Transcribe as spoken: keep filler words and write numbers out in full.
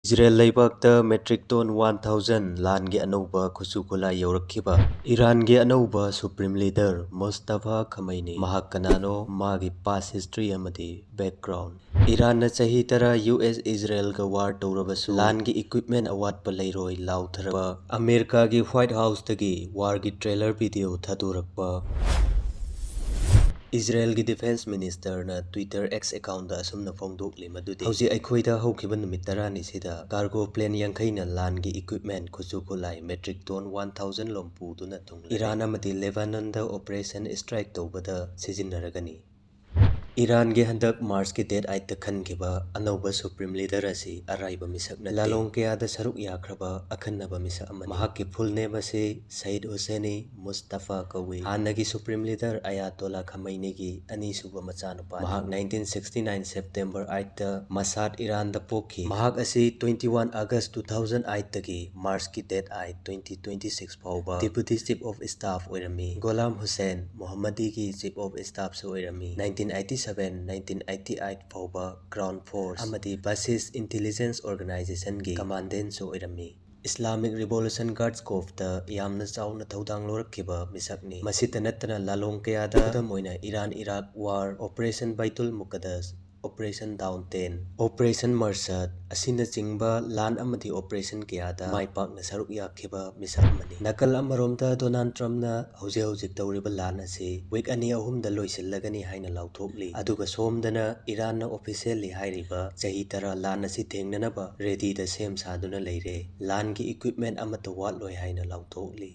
Israel ꯂꯩꯕꯥꯛꯇ metric ton one thousand ꯂꯥꯟꯒꯤ ꯑꯅꯧꯕ ꯈꯨꯠꯁꯨ ꯈꯨꯠꯂꯥꯏ ꯌꯧꯔꯛꯈꯤꯕ꯫ ꯏꯔꯥꯟꯒꯤ ꯑꯅꯧꯕ Supreme Leader Mustafa Khamenei꯫ ꯃꯍꯥꯛ ꯀꯅꯥꯅꯣ? ꯃꯥꯒꯤ past history ꯑꯃꯗꯤ background꯫ ꯏꯔꯥꯟꯅ ꯆꯍꯤ ꯇꯔꯥ ꯌꯨ ꯑꯦꯁ ꯏꯖꯔꯦꯜꯒ war ꯇꯧꯔꯕꯁꯨ ꯂꯥꯟꯒꯤ equipment ꯑꯋꯥꯠꯄ ꯂꯩꯔꯣꯏ ꯂꯥꯎꯊꯔꯛꯄ꯫ ꯑꯃꯦꯔꯤꯀꯥꯒꯤ White Houseꯇꯒꯤ warꯒꯤ trailer video ꯊꯥꯗꯣꯔꯛꯄ꯫ ꯏꯖꯔꯦꯜꯒꯤ Defence Ministerꯅ Twitter X accountꯇ ꯑꯁꯨꯝꯅ ꯐꯣꯡꯗꯣꯛꯂꯤ ꯃꯗꯨꯗꯤ, ꯍꯧꯖꯤꯛ ꯑꯩꯈꯣꯏꯗ ꯍꯧꯈꯤꯕ ꯅꯨꯃꯤꯠ ꯇꯔꯥꯅꯤꯁꯤꯗ cargo plane ꯌꯥꯡꯈꯩꯅ ꯂꯥꯟꯒꯤ equipment, ꯈꯨꯠꯁꯨ ꯈꯨꯠꯂꯥꯏ metric ton one thousand ꯂꯣꯝ ꯄꯨꯗꯨꯅ ꯊꯨꯡꯂꯔꯦ꯫ ꯏꯔꯥꯟ ꯑꯃꯗꯤ ꯂꯦꯕꯥꯅꯟꯗ operation strike ꯇꯧꯕꯗ ꯁꯤꯖꯤꯟꯅꯔꯒꯅꯤ꯫ ꯏꯔꯥꯟꯒꯤ ꯍꯟꯗꯛ Marchꯀꯤ date eightꯇ ꯈꯟꯈꯤꯕ ꯑꯅꯧꯕ Supreme Leader ꯑꯁꯤ ꯑꯔꯥꯏꯕ ꯃꯤꯁꯛ ꯅꯠꯇꯦ꯫ ꯂꯥꯂꯣꯡ ꯀꯌꯥꯗ ꯁꯔꯨꯛ ꯌꯥꯈ꯭ꯔꯕ ꯑꯈꯟꯅꯕ ꯃꯤꯁꯛ ꯑꯃꯅꯤ꯫ ꯃꯍꯥꯛꯀꯤ full name ꯑꯁꯤ Saeed Hosseini Mustafa ꯀꯧꯏ꯫ ꯍꯥꯟꯅꯒꯤ Supreme Leader Ayatollah Khameneiꯒꯤ ꯑꯅꯤꯁꯨꯕ ꯃꯆꯥꯅꯨꯄꯥꯅꯤ꯫ ꯃꯍꯥꯛ nineteen sixty nine September eightꯇ ꯃꯁꯥꯗ, ꯏꯔꯥꯟꯗ ꯄꯣꯛꯈꯤ꯫ ꯃꯍꯥꯛ ꯑꯁꯤ twenty one August two thousand eightꯇꯒꯤ Marchꯀꯤ date eight, twenty twenty six ꯐꯥꯎꯕ Deputy Chief of Staff ꯑꯣꯏꯔꯝꯃꯤ꯫ ꯒꯣꯂꯥꯝ ꯍꯨꯁꯦꯟ ꯃꯣꯍꯝꯃꯗꯤꯒꯤ Chief of Staffꯁꯨ ꯑꯣꯏꯔꯝꯃꯤ꯫ Nineteen eighty seven, nineteen eighty eight ꯐꯥꯎꯕ Ground Force ꯑꯃꯗꯤ Basij Intelligence Organizationꯒꯤ Commandantꯁꯨ ꯑꯣꯏꯔꯝꯃꯤ꯫ Islamic Revolution Guards Corpsꯇ ꯌꯥꯝꯅ ꯆꯥꯎꯅ ꯊꯧꯗꯥꯡ ꯂꯧꯔꯛꯈꯤꯕ ꯃꯤꯁꯛꯅꯤ꯫ ꯃꯁꯤꯇ ꯅꯠꯇꯅ ꯂꯥꯂꯣꯡ ꯀꯌꯥꯗ, ꯈꯨꯗꯝ ꯑꯣꯏꯅ Iran Iraq War, Operation Baitul Muqaddas, Operation Dawn ten, Operation Marshad ꯑꯁꯤꯅꯆꯤꯡꯕ ꯂꯥꯟ ꯑꯃꯗꯤ operation ꯀꯌꯥꯗ ꯃꯥꯏ ꯄꯥꯛꯅ ꯁꯔꯨꯛ ꯌꯥꯈꯤꯕ ꯃꯤꯁꯛ ꯑꯃꯅꯤ꯫ ꯅꯥꯀꯜ ꯑꯃꯔꯣꯝꯗ Donald Trumpꯅ ꯍꯧꯖꯤꯛ ꯍꯧꯖꯤꯛ ꯇꯧꯔꯤꯕ ꯂꯥꯟ ꯑꯁꯤ week ꯑꯅꯤ ꯑꯍꯨꯝꯗ ꯂꯣꯏꯁꯤꯜꯂꯒꯅꯤ ꯍꯥꯏꯅ ꯂꯥꯎꯊꯣꯛꯂꯤ꯫ ꯑꯗꯨꯒ ꯁꯣꯝꯗꯅ ꯏꯔꯥꯟꯅ officially ꯍꯥꯏꯔꯤꯕ ꯆꯍꯤ ꯇꯔꯥ ꯂꯥꯟ ꯑꯁꯤ ꯊꯦꯡꯅꯅꯕ readyꯗ ꯁꯦꯝ ꯁꯥꯗꯨꯅ ꯂꯩꯔꯦ, ꯂꯥꯟꯒꯤ equipment ꯑꯃꯠꯇ ꯋꯥꯠꯂꯣꯏ ꯍꯥꯏꯅ ꯂꯥꯎꯊꯣꯛꯂꯤ꯫